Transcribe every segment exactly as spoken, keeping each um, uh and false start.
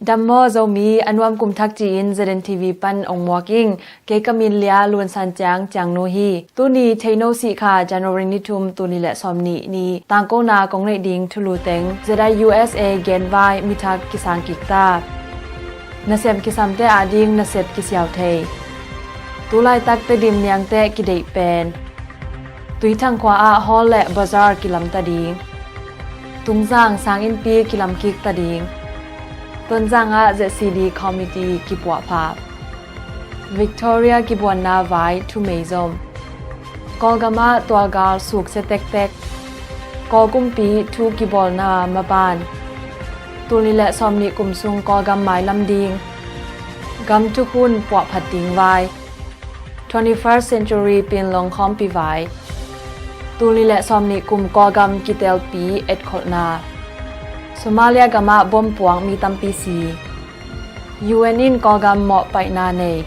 Dam maw Zomi, a nuam kum thak ci-in Z N T V pan ong muak ing. Kei ka min Lia Luan San Ciang, Ciang Nu hi. Tuni Theino Sih Kha, January ni thum, tul nih le sawm nih ni tangkona kong neih ding thulu teng, Z I U S A genvai mi thak kisang kik ta. Nasem kisamte ading nasep kisiau thei. Tu laitak Tedim niangte kideih pen. Tuithang khua ah hall le bazar kilam ta ding. Tungzang sanginnpi kilam kik ta ding. Tonzang ah Z C D committee kipuahpha. Victoria kibuanna vai thumei zom. Kawlgam ah tualgal suksia tektek. Kawl kumpi thu kibawlna maban. Tul nih le sawm nih kum sung Kawlgam mailam ding. Gam thukhun puahphat ding vai. Twenty-first century Pinlong khawmpi vai. Tul nih le sawm nih kum Kawlgam kitelpi etkholhna. Somalia gam ah bom puak mi tampi si. U N in Kawlgam mawhpaihna nei.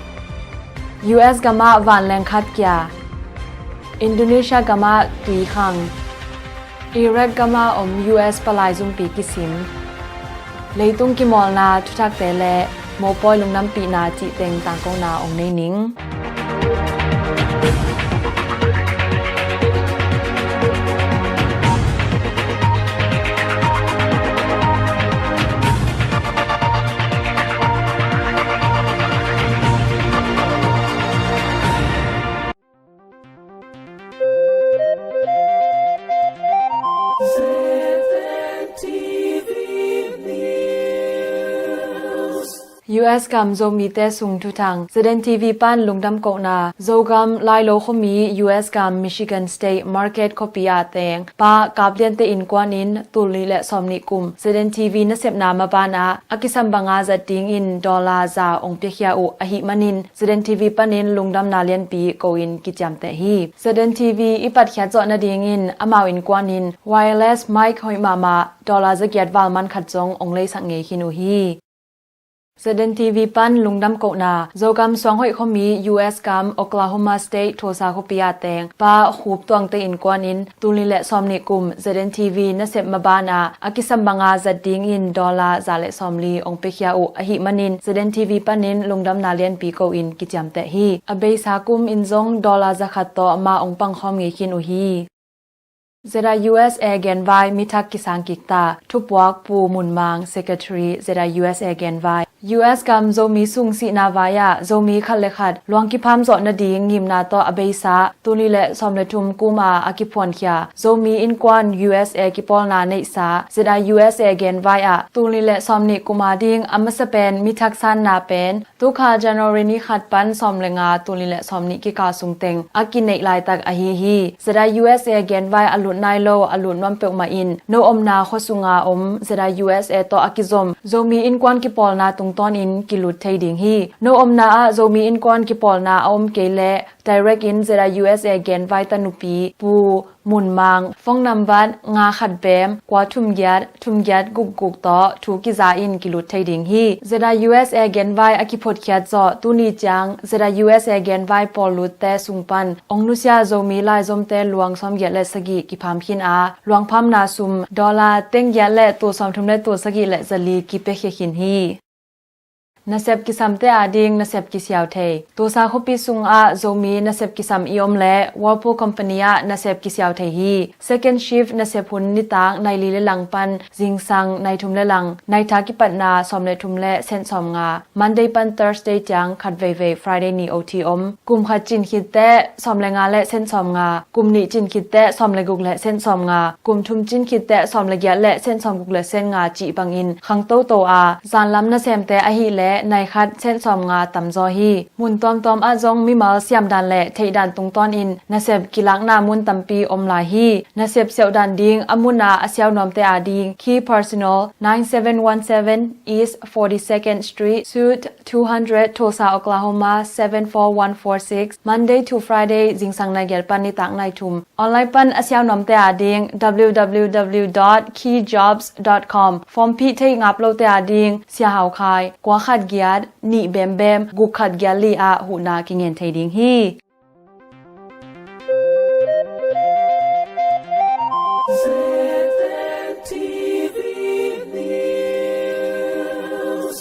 U S gam ah vanleng khat kia. Indonesia gam ah tui khang. Iraq gam ah om U S palai zumpi kisim. Leitung kimawlna thuthakte le mopawi lungdampihna cih teng tangkona ong nei ning. U S gam Zomite sung thuthang. Z N T V pan lungdam kohna. Zogam Lailo khuami U S gam Michigan State Marquette khuapi ah teng pa Kapliante innkuan in tul nih le sawm nih kum Z N T V nasepna maban ah a kisam banga zat dingin dollar za ong piakhia uh ahih manin Z N T V panin lungdamna lianpi ko-in kiciamteh hi. Z N T V i patkhiat zawh nadingin amau innkuan in wireless mic hoih mahmah dollar zagiat val man khat zong ong leisak ngei khin uh hi. Z N T V pan lungdam kohna. Zogam Suanghoih khuami U S gam Oklahoma State Tulsa khuapi ah teng pa Khup Tuangte innkuan in tul nih le sawm nih kum Z N T V nasep maban ah a kisam banga zat dingin dollar za le sawmli ong piakhia uh ahih manin Z N T V panin lungdamna lianpi ko-in kiciamteh hi. A beisa kum in zong dollar za khat tawh ma ong pangkhawm ngei khin uh hi. Z I U S A genvai mi thak kisang kik ta. Thupuak Pu Mun Mang, Secretary, Z I U S A genvai. U S gam Zomi sung sihna vai ah Zomi khat le khat luang kipham zawh nading ngimna tawh a beisa tul nih le sawm le thum kum a a kiphuankhia Zomi innkuan U S A kipawlna neihsa Z I U S A genvai ah tul nih le sawm nih kum ading a masa pen mi thak sanna pen tu kha January ni khat pan sawm le nga tul nih le sawm nih kikal sung teng a kineih laitak ahi hi. Z I U S A genvai a lut nai lo, a lut nuam peuhmah in no omna khua sunga om Z I U S A tawh a kizom Zomi innkuan kipawlna tungtawnin kilut thei ding hi. No omna ah Zomi innkuan kipawlna a om kei leh direct in Z I U S A genvai tanupi Pu Mun Mang, phone number nga khat bem, kua thum giat, thum giat guk guk tawh thu kiza in kilut thei ding hi. Z I U S A genvai a kiphotkhiat zawh tuni ciang Z I U S A genvai pawl lutte sung pan ong nusia Zomi laizomte luang sawm giat le sagih kipham khin a, luang phamna sum dollar teng giat le tul sawm thum le tul sagih le zali kipiakhia khin hi. Nasep kisamte ading nasep kisiau thei. Tulsa khuapi sungah Zomi nasep kisam i om leh Whirlpool Company ah nasep kisiau thei hi. Second shift nasep hun nitak nai li le lang pan zingsang nai thum le lang, nai tha kipatna sawm le thum le sen sawm nga. Monday pan Thursday ciang khat veivei, Friday ni O T om. Kum khat cin khit teh sawm le nga le sen sawm nga, kum nih cin khit teh sawm le guk le sen sawm nga, kum thum cin khit teh sawm le giat le sen sawm guk le sen nga cih bangin khang toto a, zanlam nasemte ahih leh nai khat sen sawm nga tamzaw hi. Mun tuamtuam ah zong mimal siamdan le theihdan tungtawnin nasep kilakna mun tampi om lai hi. Nasep siauhdan ding a mun a a siau nuamte ading Key Personal, nine seven one seven East forty-second Street, Suite two hundred, Tulsa, Oklahoma seven four one four six, Monday to Friday zingsang nai giat pan nitak nai thum. Online pan a siau nuamte ading W W W dot key jobs dot com. Form phih theih ngap lote ading Sia Hau Khai, kua khat giat nih bem bem guk khat giat li ah huhna kingen thei ding hi. Z N T V News.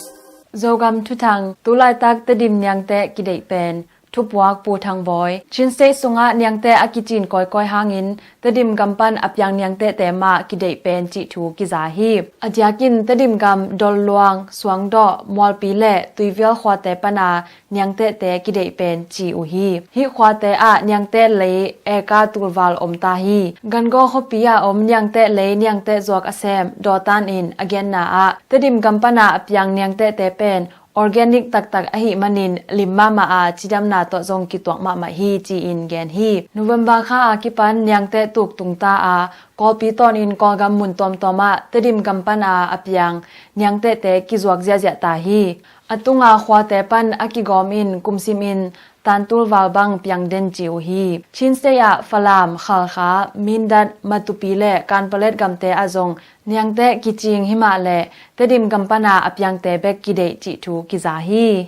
Zogam thuthang. Tulaitak Tedim niangteh kideih pen. Thupuak Pu Thang Bawi. Chin State sungah niangteh a kicin kawikawi hangin Tedim gam pan a piang niangtehte mah kideih pen cih thu kiza hi. A diakin Tedim gam Dolluang, Suangdoh, Mualpi le Tuivial khuate pana niangtehte kideih pen ci uh hi. Hih khuate ah niangteh lei eka tulval om ta hi. Gangaw khuapi ah om niangteh lei niangteh zuak a sem Dawtan in a genna ah Tedim gam pana a piang niangtehte pen organic taktak ahih manin lim mahmah a, cidamna tawh zong kituak mahmah hi ci-in gen hi. November kha a kipan niangteh tuk tungta a, Kawlpi tawnin Kawlgam mun tawmtawm ah Tedim gam pana a piang niangtehte kizuak ziahziah ta hi. A tunga khuate pan a kigawm in kumsim in tantulval bang piang den ci uh hi. Chin State ah Falam, Khalkha, Mindat, Matupi le Kanpalet gamte ah zong niangteh kicing himah le Tedim gam pana a piangte bek kideih cih thu kiza hi.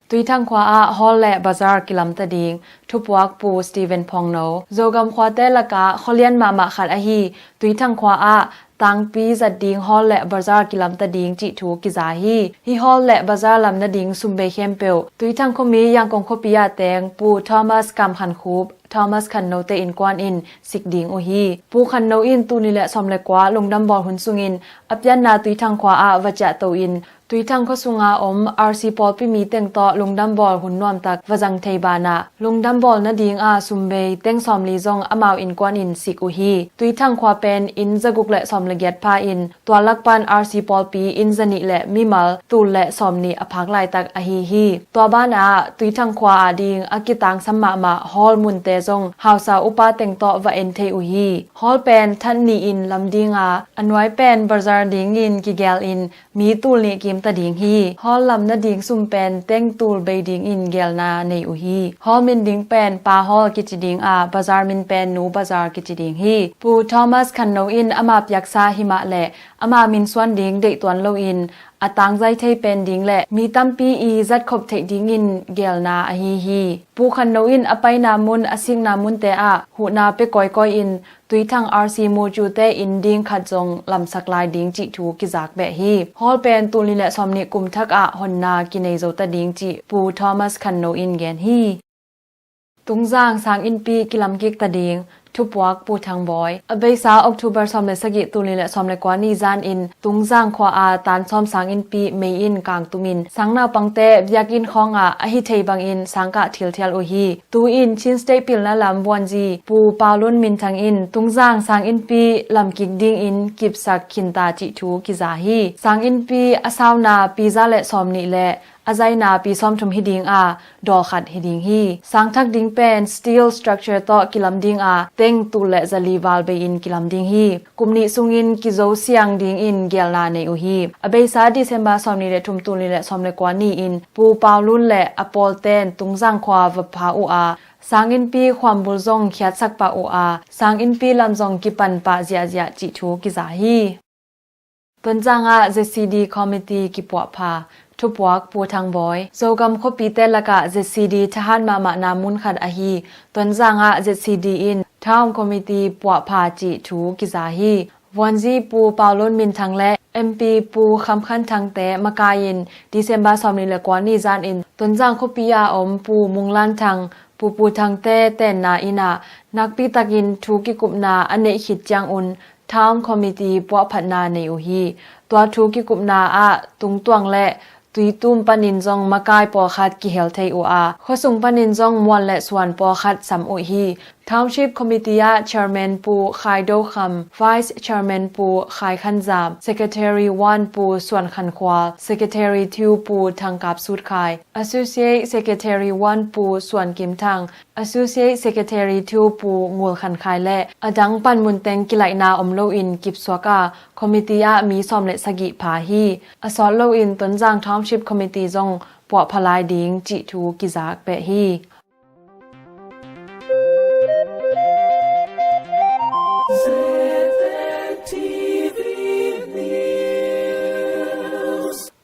Tuithang khua ah hall le bazar kilamta ding. Thupuak Pu Stephen Phongno. Zogam khuate lakah khualian mahmah khat ahi Tuithang khua ah tangpi zat ding hall le bazar kilamta ding cih thu kiza hi. Hih hall le bazar lam nading sumbei khempeuh Tuithang khuami Yangkong khuapi ah teng Pu Thomas Kam Khan Khup, Thomas Khanno te innkuan in sik ding uh hi. Pu Khanno in tul nih le sawm le kua lungdam bawl hun sungin a pianna Tuithang khua ah va ciahto in Tuithang khua sunga om R C pawlpi mi teng tawh lungdam bawl hun nuamtak va zang thei banah lungdam bawl nading a sumbei teng sawmli zong amau innkuan in sik uh hi. Tuithang khua pen inn zaguk le sawm le giat pha in tua lak pan R C pawlpi inn zanih le mimal tul le sawmnih a phak laitak ahi hi. Tua banah Tuithang khua ading a kitangsam mahmah hall munte zong hausa upa teng tawh va en thei uh hi. Hall pen that nih in lam ding a, a nuai pen bazar dingin kigel in mi tul nih kimta ding hi. Hall lam nading sum pen teng tul bei dingin gelna nei uh hi. Hall min ding pen Pa Hall kici ding a, bazar min pen Nu Bazar kici ding hi. Pu Thomas Khanno in ama piaksa himah le ama min suan ding deih tuan loin a tangzai thei pen ding le mi tampi i zatkhop theih dingin gelna ahi hi. Pu Khanno in a paina mun a sikna munte ah huhna pia kawikawi in Tuithang R C mucute inn ding khat zong lamsak lai ding cih thu kizak beh hi. Hall pen tul nih le sawmnih kum thak ah honna kinei zota ding cih Pu Thomas Khanno in gen hi. Tungzang sanginnpi kilamkikta ding. Thupuak Pu Thang Bawi. A beisa October sawm le sagih tul nih le sawm le kua ni zan in Tungzang khua a tansawm sanginnpi mei in kangtum in sang naupangte biakinn khawngah a hi thei bangin sangkah thilthial uh hi. Tu-in Chin State pilna lam vuanzi Pu Pau Lun Min Thang in Tungzang sanginnpi lamkik dingin kipsak khinta cih thu kiza hi. Sanginnpi a sauna piza le sawmnih le a zaina pi sawmthum hi ding a, daw khat hi ding hi. Sangthak ding pen steel structure tawh kilam ding a, teng tul le zali val bei in kilam ding hi. Kum nih sungin kizo siang dingin gelna nei uh hi. A beisa December sawmnih le thum tul nih le sawm le kua ni in Pu Pau Lun le a pawlten Tungzang khua va pha uh a, sanginnpi khuambul zong khiatsak pah uh a, sanginnpi lam zong kipan pah ziahziah cih thu kiza hi. Tonzang ah Z C D Committee kipuahpha. Thupuak Pu Thang Bawi. Zogam khuapite lakah Z C D thahat mahmahna mun khat ahi Tonzang ah Z C D in Town Committee puahpha cih thu kiza hi. Vuanzi Pu Pau Lun Min Thang le M P Pu Kham Khan Thang te makai in December sawmnih le kua ni zan in Tonzang khuapi a om Pu Mung Lan Thang, Pu Pu Thang te tenna inn ah nakpi takin thu kikupna a neih khit ciangun Town Committee puahphatna nei uh hi. Tua thu kikupna ah tungtuang le tuitum panin zong makai pawlkhat kihel thei uh a, khuasung panin zong mual le suan pawlkhat sam uh hi. Township Committee ah Chairman Pu Khai Do Kham, Vice Chairman Pu Khai Khan Zam, Secretary one Pu Suan Khan Khual, Secretary two Pu Thang Kap Sut Khai, Associate Secretary one Pu Suan Kim Thang, Associate Secretary two Pu Ngul Khan Khai le a dang panmun teng kilaihna om loin kipsuak a, committee ah mi sawm le sagih pha hi. A sawt loin Tonzang Township Committee zong puahpha lai ding cih thu kizak peh hi.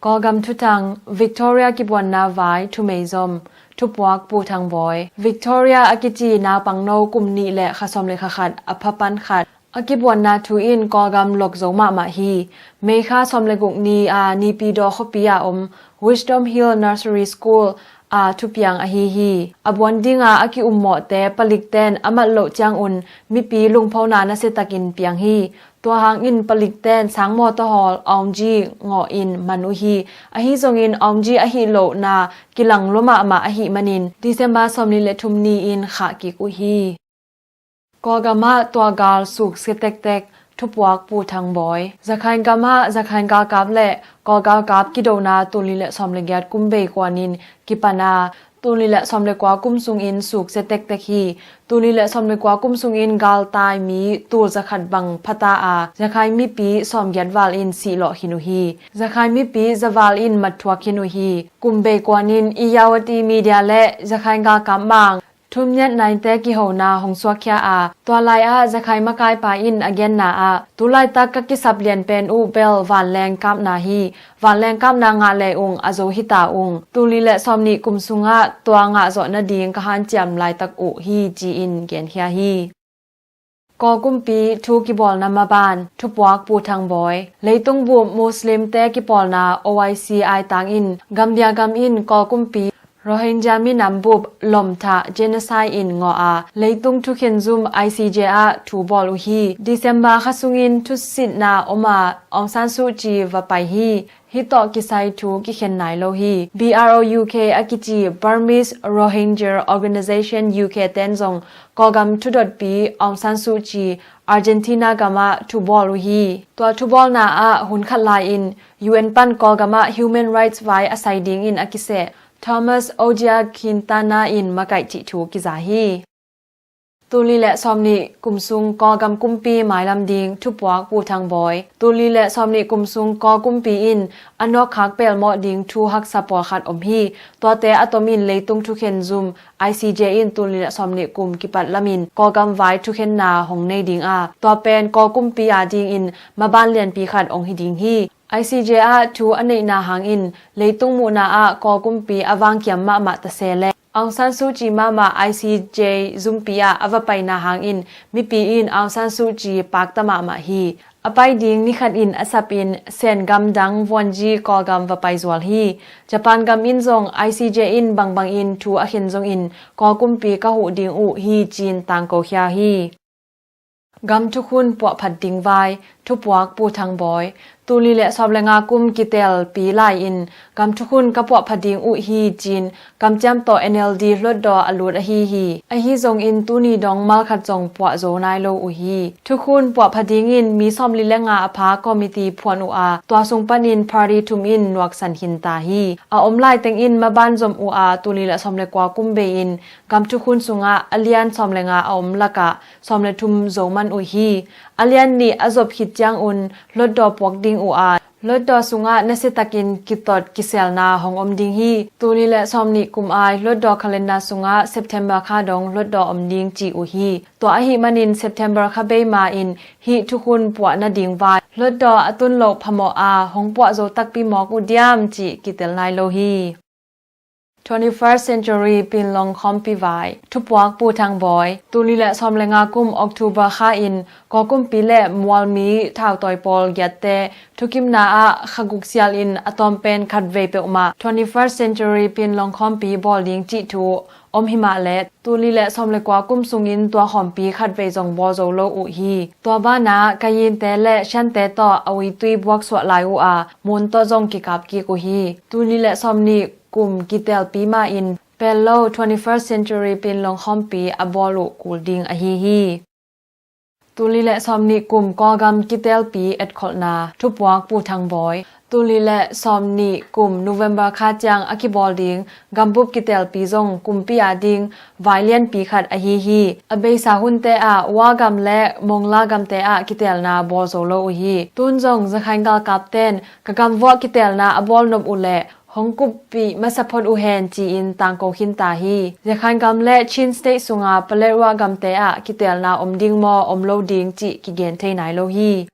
Kawlgam thuthang, Victoria kibuanna vai thumei zom. Thupuak Pu Thang Bawi. Victoria a kici naupangno kum nih le kha sawm le kha khat a pha pan khat A kibuanna thu in Kawlgam lok zo mahmah hi. May kha sawm le guk ni a Naypyidaw khuapi a om Wisdom Hill Nursery School a thupiang ahi hi. A buan dinga a ki-ummawhte palikten a mat loh ciangun mipi lungphona nasiatakin piang hi. Tua hangin palikten sang mawtaw hawl Aung Ji ngawh in man uh hi. Ahi zongin Aung Ji ahih lohna kilang lua mahmah ahih manin December sawmnih le thum ni-in khah kik uh hi. Kawlgamah tua gal suk sia tektek, thupuak Pu Thang Bawi. Zakhain gamah Zakhain galkap le Kawl galkap kidona tul nih le sawm le giat kum bei kuanin kipan a, tul nih le sawm le kua kum sungin suk sia tektek hi. Tul nih le sawm le kua kum sungin galtai mi tul zakhat bang phata a, Zakhain mipi sawm giat val in sih lawh khin uh hi. Zakhain mipi za val in mat thuak khin uh hi. Kum bei kuanin Irrawaddy Media le Zakhain galkap mang Thum Myat Naing te kihona hong suakkhia a, tua lai-ah Zakhain makaipa in a genna ah, tu laitak ka kisap lian pen uh bel vanleng kapna hi. Vanleng kapna ngah le ung a zo hi ta ung. Tul nih le sawmnih kum sungah tua ngah zawh nading ka hanciam laitak uh hi, ci-in genkhia hi. Kawl kumpi thu kibawlna maban, thupuak Pu Thang Bawi. Leitung bup Muslim te kipawlna O I C aitang in Gambia gam in Kawl kumpi Rohingya minam bup lomthah genocide in ngawh a, leitung thukhen zum I C J ah thu bawl uh hi. December kha sungin thusitna om a, Aung San Suu Kyi va pai hi. Hih tawh kisai thu kikhen nai lo hi. B R O U K a kici Burmese Rohingya Organization U K ten zong Kawlgam thudotpi Aung San Suu Kyi Argentina gamah thu bawl uh hi. Tua thubawlna ah hun khat lai-in U N pan Kawlgamah human rights vai a sai dingin a kiseh Thomas Ojia Quintana in makaih cih thu kiza hi. Tul nih le sawmnih kum sung Kawlgam kumpi mailam ding, thupuak Pu Thang Bawi. Tul nih le sawmnih kum sung Kawl kumpi in a nawkkhak pelmawh ding thu haksa pawlkhat om hi. Tuate a tomin leitung thukhen zum I C J in tul nih le sawmnih kum kipat lamin Kawlgam vai thukhenna hong nei ding a, tua pen Kawl kumpi a dingin maban lianpi khat hong hi ding hi. I C J ah thu a neihna hangin leitung muhna ah Kawl kumpi a vangkiam mahmah ta se le, Aung San Suu Kyi mahmah I C J zumpi ah a va paina hangin mipi in Aung San Suu Kyi pakta mahmah hi. A pai ding nikhat in a sapin Sen gam dang vuanzi Kawlgam va pai zual hi. Japan gam in zong I C J in bangbangin thu a khen zongin Kawl kumpi ka huh ding uh hi, ci-in tangkokhia hi. Gam thukhun puahphat ding vai, thupuak Pu Thang Bawi. Tul nih le sawm le nga kum kitelpi lai-in gam thukhun ka puahphat ding uh hi, ci-in kamciam tawh N L D hluatdaw a lut ahi hi. Ahi zongin tuni dong malkhat zong puah zo nai lo uh hi. Thukhun puahphat dingin mi sawmli le nga a pha committee phuan uh a, tua sung panin party thum in nuaksan khin ta hi. A om laiteng in maban zom uh a, tul nih le sawm le kua kum bei-in gam thukhun sungah a lian sawm le nga a om lakah sawm le thum zo man uh hi. A lian nih a zop khit ciangun hluatdaw puak ding uh a, hluatdaw sungah nasiatakin kitot kiselna hong om ding hi. Tul nih le sawmnih kum ai hluatdaw calendar sungah September kha dong hluatdaw om ding ci uh hi. Tua ahih manin September kha bei ma-in hih thukhun puah nading vai hluatdaw a tun loh phamawh a, hong puah zo takpi mawk uh diam cih kitel nai lo hi. Twenty-first Century Pinlong Khawmpi Vai, thupuak Pu Thang Bawi. Tul nih le sawm le nga kum October kha in Kawl kumpi le mualmi thautawi pawl giatte thukimna ah kha guk sialin a tawm pen khatvei peuhmah Twenty-first Century Pinlong Khawmpi bawl ding cih thu om himah le, tul nih le sawm le kua kum sungin tua khawmpi khatvei zong bawl zo lo uh hi. Tua banah Kayinte le Shante tawh a uitui buaksuah lai uh a, mun tawh zong kikap kik uh hi. Tul nih le sawmnih kum kitelpi ma-in pel lo Twenty-first Century Pinlong Khawmpi a bawl uh kul ding ahi hi. Tul nih le sawmnih kum Kawlgam kitelpi etkholhna, thupuak Pu Thang Bawi. Tul nih le sawmnih kum November kha ciang a kibawl ding gambup kitelpi zong kumpi a ding vai lianpi khat ahi hi. A beisa hunte ah Wa gam le Mongla gamte ah kitelna bawl zo lo uh hi. Tun zong Zakhain galkapten ka gamvuah kitelna a bawl nop uh leh hong kuppih masa phot uh hen ci-in tangko khin ta hi. Zakhain gam le Chin State sunga Paletwa gamte ah kitelna om ding maw om lo ding cih kigen thei nai lo hi.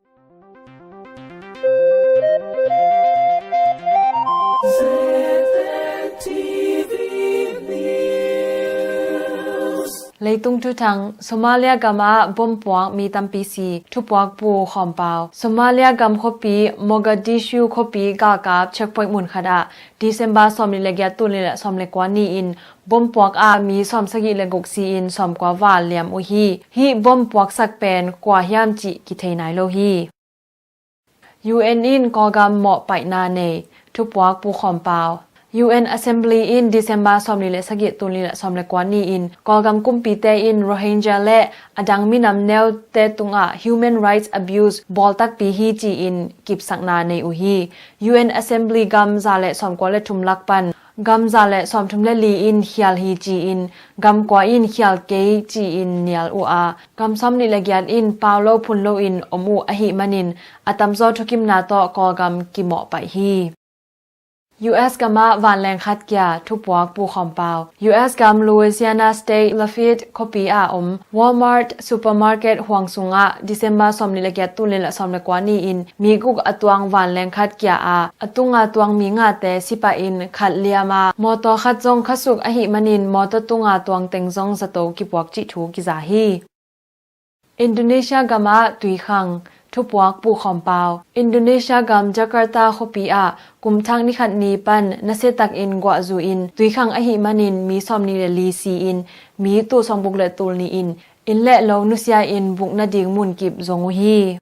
Leitung thuthang. Somalia gamah bom puak mi tampi si. Thupuak Pu Khawm Pau. Somalia gam khuapi Mogadishu khuapi galkap checkpoint mun khatah December sawmnih le giat, tul nih le sawm le kua ni-in bom puak ah mi sawmsagih le guk si-in sawmkua val liam uh hi. Hih bom puaksak pen kua hiam cih kithei nai lo hi. U N in Kawlgam mawhpaihna nei. Thupuak Pu Khawm Pau. U N Assembly in December sawmnih le sagih, tul nih le sawm le kua ni-in Kawlgam kumpite in Rohingya le a dang minam neute tungah human rights abuse bawl takpi hi ci-in kipsakna nei uh hi. U N Assembly gam za le sawmkua le thum lak pan gam za le sawmthum le li in khial hi ci-in gam kua in khial kei ci-in nial uh a, gam sawmnih le giat in pau lo phun loin om uh ahih manin a tamzaw thukimna tawh Kawlgam kimawhpaih hi. U S gamah vanleng khat kia. Thupuak Pu Khawm Pau. U S gam Louisiana State Lafayette khuapi ah om Walmart supermarket huang sungah December sawmnih le giat, tul nih le sawm le kua ni-in mi guk a tuang vanleng khat kia a, a tunga tuang mi ngate sipah in khat liam a, mawtaw khat zong khasuk ahih manin mawtaw tunga tuang teng zong zato kipuak cih thu kiza hi. Indonesia gamah tuikhang. Thupuak Pu Khawm Pau. Indonesia gam Jakarta khuapi ah kumthang nikhat ni pan nasiatakin guahzu in tuikhang ahih manin mi sawmnih le li si-in mi tul sawmguk le tul nih in inn le lo nusia in buk nading munkip zong uh hi.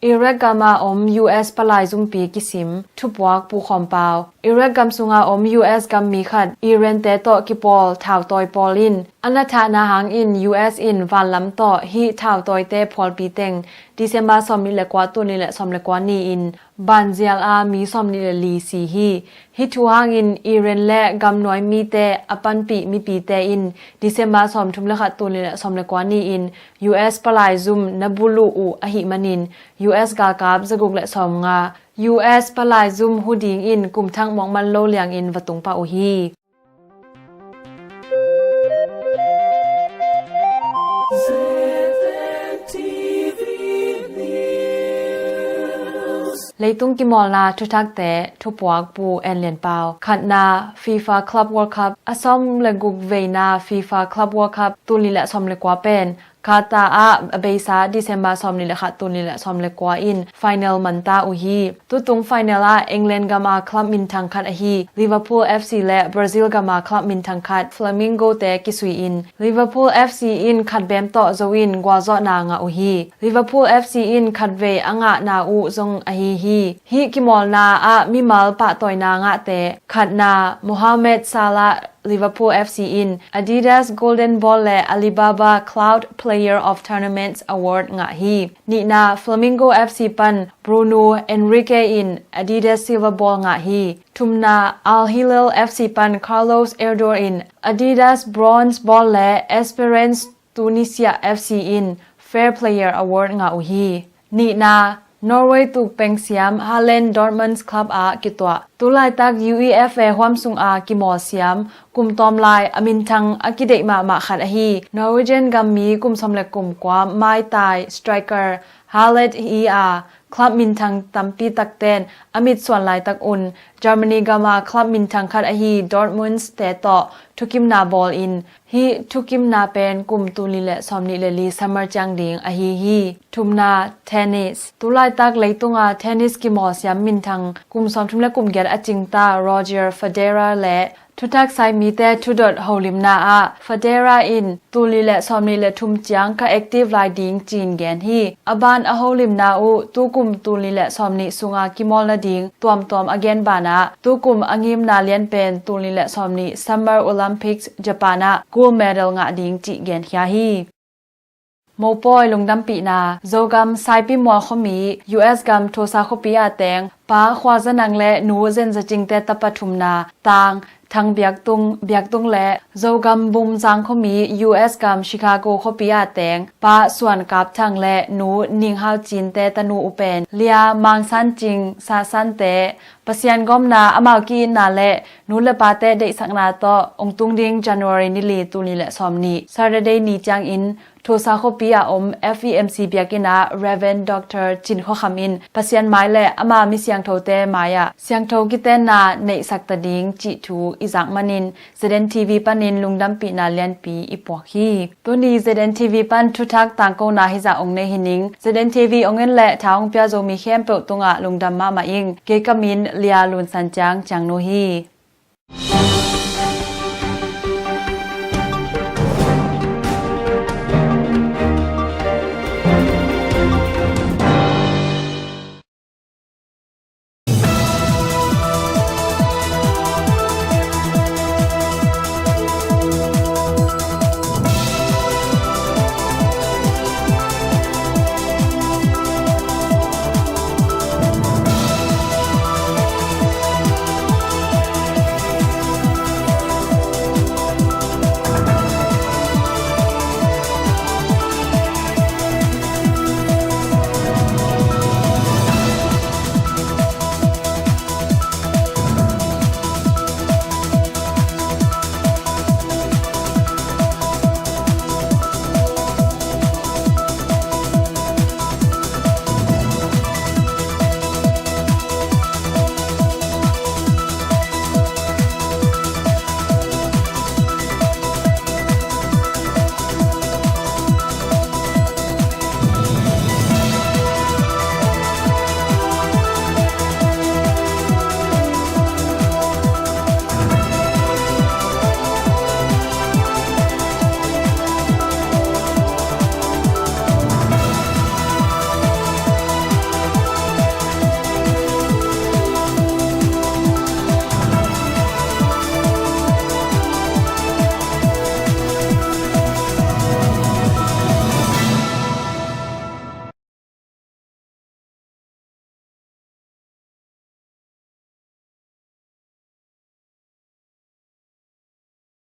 Iraq gamah om U S palai zumpi kisim. Thupuak Pu Khawm Pau. Iraq gam sunga om U S gam mi khat Iran te tawh kipawl thautawi pawl in a na thahna hangin U S in vanlam tawh hih thautawite phualpi teng December sawmnih le kua, tul nih le sawm le kua ni-in banzial a mi sawmnih le li si hi. Hih thu hangin Iran le gamnuai mite a panpih mipite in December sawmthum le khat, tul nih le sawm le kua ni-in U S palai zum na buluh uh ahih manin U S galkap zaguk le sawmnga U S palai zum hu dingin kumthang mawkman lo liangin va tung pah uh hi. Leitung kimawlna thuthakte. Thupuak Pu En Lian Pau. Khatna, FIFA Club World Cup. A sawm le guk veina FIFA Club World Cup, tul nih le sawm le kua pen Qatar ah a beisa December sawmnih le khat, tul nih le sawm le kua in final manta uh hi. Tutung final ah England gama club minthang khat ahi Liverpool F C le Brazil gama club minthang khat Flamingo te kisui in Liverpool F C in khat bem tawh zo in gualzawhna ngah uh hi. Liverpool F C in khatvei a ngahna uh zong ahi hi. Hih kimawlna ah mimal pahtawina ngahte. Khatna, Mohamed Salah, Liverpool F C in Adidas Golden Ball le Alibaba Cloud Player of Tournaments Award ngah hi. Nihna, Flamingo F C pan Bruno Enrique in Adidas Silver Ball ngah hi. Thumna, Al Hilal F C pan Carlos Erdor in Adidas Bronze Ball le Esperance Tunisia F C in Fair Player Award ngah uh hi. Nihna, Norway tukpeng siam Haaland Dortmund club ah kituah. Tulaitak UEFA huam sunga kimawl siam, kum tawm lai a minthang a kideih mahmah khat ahi Norwegian gammi kum sawm le kum kua maitai striker Haaland hi a, club minthang tampi takten a mitsuan laitak un Germany gama club minthang khat ahi Dortmund te tawh thukimna bawl in, hih thukimna pen kum tul nih le sawmnih le li summer ciang ding ahi hi. Thumna, tennis. Tulaitak leitunga tennis kimawl siam minthang kum sawmthum le kum giat a cingta Roger Federer le thuthak sai mite thudot holimna ah Federer in tul nih le sawmnih le thum ciang ka active lai ding ci-in gen hi. A ban a holimna uh tukum tul nih le sawmnih sunga kimawl nading tuamtuam a gen banah tukum a ngimna lian pen tul nih le sawmnih Summer Olympics Japan ah gold medal ngah ding cih genkhia hi. Mopawi lungdampihna. Zogam Saipi mual khuami U S gam Tulsa khuapi ah teng Pa Khua Za Nang le Nu Zen Za Cingte tapa thumna tang Thang Biak Tung, Biak Tung le Zogam Bumzang khuami U S gam Chicago khuapi ah teng Pa Suan Kap Thang le Nu Ning Hau Cinte tanu uh pen Lia Mang San Cing, Sa Sante, Pasian gawmna amau ki-itna le nu le pate deihsakna tawh ong tung ding January ni li, tul nih le sawmnih Saturday ni ciangin Tulsa khuapi ah om F E M C biakinn ah Reverend Doctor Cin Khua Kham in Pasian mai le ama mi siangthote mai-ah siangtho kitenna neihsak ta ding cih thu i zak manin Z N T V panin lungdampihna lianpi i puak hi. Tuni Z N T V pan thuthak tangkona hizah ong nei hi ning. Z N T V ong en le tha ong pia Zomi khempeuh tungah lungdam mahmah ing. Kei ka min Lia Lun San Ciang, Ciangnu hi.